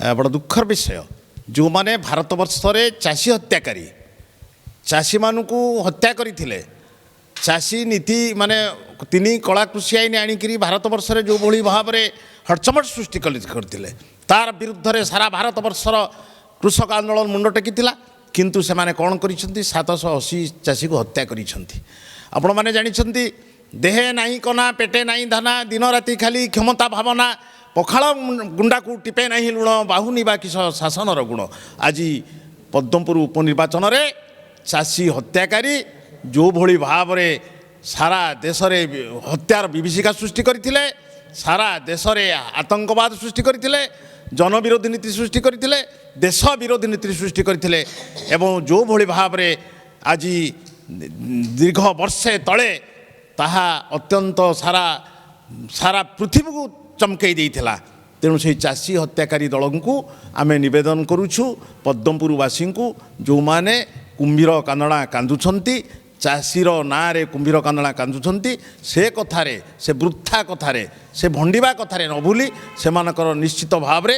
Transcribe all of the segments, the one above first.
ବଡ଼ ଦୁଃଖର ବିଷୟ, ଯେଉଁମାନେ ଭାରତବର୍ଷରେ ଚାଷୀ ହତ୍ୟାକାରୀ, ଚାଷୀମାନଙ୍କୁ ହତ୍ୟା କରିଥିଲେ, ଚାଷୀ ନୀତି ମାନେ ତିନି କଳା କୃଷି ଆଇନ ଆଣିକିରି ଭାରତବର୍ଷରେ ଯେଉଁଭଳି ଭାବରେ ହଟଚମଟ ସୃଷ୍ଟି କରିଥିଲେ, ତାର ବିରୁଦ୍ଧରେ ସାରା ଭାରତବର୍ଷର କୃଷକ ଆନ୍ଦୋଳନ ମୁଣ୍ଡ ଟେକିଥିଲା। କିନ୍ତୁ ସେମାନେ କ'ଣ କରିଛନ୍ତି? 780 ଚାଷୀକୁ ହତ୍ୟା କରିଛନ୍ତି। ଆପଣମାନେ ଜାଣିଛନ୍ତି, ଦେହେ ନାହିଁ କନା, ପେଟେ ନାହିଁ ଧାନା, ଦିନ ରାତି ଖାଲି କ୍ଷମତା ଭାବନା, ପଖାଳ ଗୁଣ୍ଡାକୁ ଟିପେ ନାହିଁ ଲୁଣ, ବାହୁନି ବା କିସ ଶାସନର ଗୁଣ। ଆଜି ପଦ୍ମପୁର ଉପନିର୍ବାଚନରେ ଚାଷୀ ହତ୍ୟାକାରୀ ଯେଉଁଭଳି ଭାବରେ ସାରା ଦେଶରେ ହତ୍ୟାର ବିଭୀଷିକା ସୃଷ୍ଟି କରିଥିଲେ, ସାରା ଦେଶରେ ଆତଙ୍କବାଦ ସୃଷ୍ଟି କରିଥିଲେ, ଜନବିରୋଧୀ ନୀତି ସୃଷ୍ଟି କରିଥିଲେ, ଦେଶ ବିରୋଧୀ ନୀତି ସୃଷ୍ଟି କରିଥିଲେ ଏବଂ ଯେଉଁଭଳି ଭାବରେ ଆଜି ଦୀର୍ଘ ବର୍ଷେ ତଳେ ତାହା ଅତ୍ୟନ୍ତ ସାରା ସାରା ପୃଥିବୀକୁ ଚମକେଇ ଦେଇଥିଲା। ତେଣୁ ସେଇ ଚାଷୀ ହତ୍ୟାକାରୀ ଦଳଙ୍କୁ ଆମେ ନିବେଦନ କରୁଛୁ, ପଦ୍ମପୁରବାସୀଙ୍କୁ, ଯେଉଁମାନେ କୁମ୍ଭୀର କାନ୍ଦଣା କାନ୍ଦୁଛନ୍ତି, ଚାଷୀର ନାଁରେ କୁମ୍ଭୀର କାନ୍ଦଣା କାନ୍ଦୁଛନ୍ତି, ସେ କଥାରେ, ସେ ବୃଥା କଥାରେ, ସେ ଭଣ୍ଡିବା କଥାରେ ନ ଭୁଲି ସେମାନଙ୍କର ନିଶ୍ଚିତ ଭାବରେ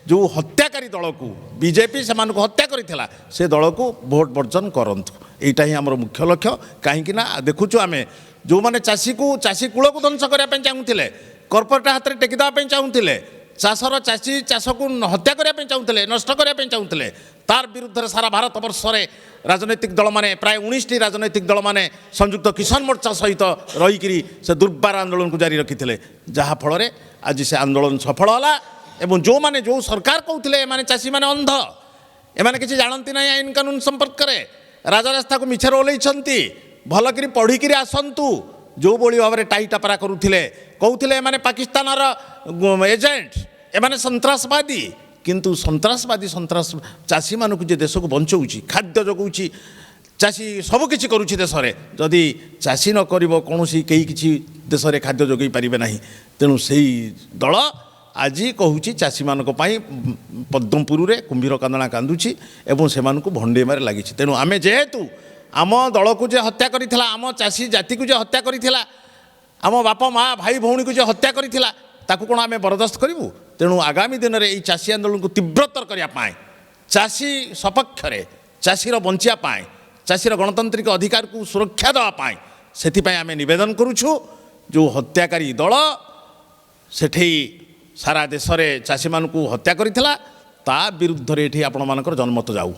ଯେଉଁ ହତ୍ୟାକାରୀ ଦଳକୁ, ବିଜେପି ସେମାନଙ୍କୁ ହତ୍ୟା କରିଥିଲା, ସେ ଦଳକୁ ଭୋଟ ବର୍ଜନ କରନ୍ତୁ। ଏଇଟା ହିଁ ଆମର ମୁଖ୍ୟ ଲକ୍ଷ୍ୟ। କାହିଁକି ନା ଦେଖୁଛୁ ଆମେ, ଯେଉଁମାନେ ଚାଷୀକୁ, ଚାଷୀ କୂଳକୁ ଧ୍ୱଂସ କରିବା ପାଇଁ ଚାହୁଁଥିଲେ, କର୍ପୋରେଟ୍ ହାତରେ ଟେକିଦେବା ପାଇଁ ଚାହୁଁଥିଲେ, ଚାଷର ଚାଷୀ ଚାଷକୁ ହତ୍ୟା କରିବା ପାଇଁ ଚାହୁଁଥିଲେ, ନଷ୍ଟ କରିବା ପାଇଁ ଚାହୁଁଥିଲେ, ତାର ବିରୁଦ୍ଧରେ ସାରା ଭାରତବର୍ଷରେ ରାଜନୈତିକ ଦଳମାନେ, ପ୍ରାୟ 19ଟି ରାଜନୈତିକ ଦଳମାନେ ସଂଯୁକ୍ତ କିଷାନ ମୋର୍ଚ୍ଚା ସହିତ ରହିକିରି ସେ ଦୁର୍ବାର ଆନ୍ଦୋଳନକୁ ଜାରି ରଖିଥିଲେ, ଯାହାଫଳରେ ଆଜି ସେ ଆନ୍ଦୋଳନ ସଫଳ ହେଲା। ଏବଂ ଯେଉଁମାନେ, ଯେଉଁ ସରକାର କହୁଥିଲେ ଏମାନେ ଚାଷୀମାନେ ଅନ୍ଧ, ଏମାନେ କିଛି ଜାଣନ୍ତି ନାହିଁ ଆଇନ କାନୁନ ସମ୍ପର୍କରେ, ରାଜରାସ୍ତାକୁ ମିଛରେ ଓହ୍ଲେଇଛନ୍ତି, ଭଲକରି ପଢ଼ିକିରି ଆସନ୍ତୁ, ଯେଉଁଭଳି ଭାବରେ ଟାହି ଟାପରା କରୁଥିଲେ, କହୁଥିଲେ ଏମାନେ ପାକିସ୍ତାନର ଏଜେଣ୍ଟ, ଏମାନେ ସନ୍ତ୍ରାସବାଦୀ। କିନ୍ତୁ ସନ୍ତ୍ରାସବାଦୀ ସନ୍ତ୍ରାସ ଚାଷୀମାନଙ୍କୁ ଯେ ଦେଶକୁ ବଞ୍ଚଉଛି, ଖାଦ୍ୟ ଯୋଗାଉଛି, ଚାଷୀ ସବୁକିଛି କରୁଛି ଦେଶରେ, ଯଦି ଚାଷୀ ନ କରିବ, କୌଣସି କେହି କିଛି ଦେଶରେ ଖାଦ୍ୟ ଯୋଗାଇ ପାରିବେ ନାହିଁ। ତେଣୁ ସେଇ ଦଳ ଆଜି କହୁଛି ଚାଷୀମାନଙ୍କ ପାଇଁ ପଦ୍ମପୁରରେ କୁମ୍ଭୀର କାନ୍ଦଣା କାନ୍ଦୁଛି ଏବଂ ସେମାନଙ୍କୁ ଭଣ୍ଡେଇବାରେ ଲାଗିଛି। ତେଣୁ ଆମେ ଯେହେତୁ ଆମ ଦଳକୁ ଯେ ହତ୍ୟା କରିଥିଲା, ଆମ ଚାଷୀ ଜାତିକୁ ଯେ ହତ୍ୟା କରିଥିଲା, ଆମ ବାପା ମା ଭାଇ ଭଉଣୀକୁ ଯେ ହତ୍ୟା କରିଥିଲା, ତାକୁ କ'ଣ ଆମେ ବରଦାସ୍ତ କରିବୁ? ତେଣୁ ଆଗାମୀ ଦିନରେ ଏଇ ଚାଷୀ ଆନ୍ଦୋଳନକୁ ତୀବ୍ରତର କରିବା ପାଇଁ, ଚାଷୀ ସପକ୍ଷରେ, ଚାଷୀର ବଞ୍ଚିବା ପାଇଁ, ଚାଷୀର ଗଣତାନ୍ତ୍ରିକ ଅଧିକାରକୁ ସୁରକ୍ଷା ଦେବା ପାଇଁ, ସେଥିପାଇଁ ଆମେ ନିବେଦନ କରୁଛୁ, ଯେଉଁ ହତ୍ୟାକାରୀ ଦଳ ସେଠି ସାରା ଦେଶରେ ଚାଷୀମାନଙ୍କୁ ହତ୍ୟା କରିଥିଲା, ତା ବିରୁଦ୍ଧରେ ଏଠି ଆପଣମାନଙ୍କର ଜନମତ ଯାଉ।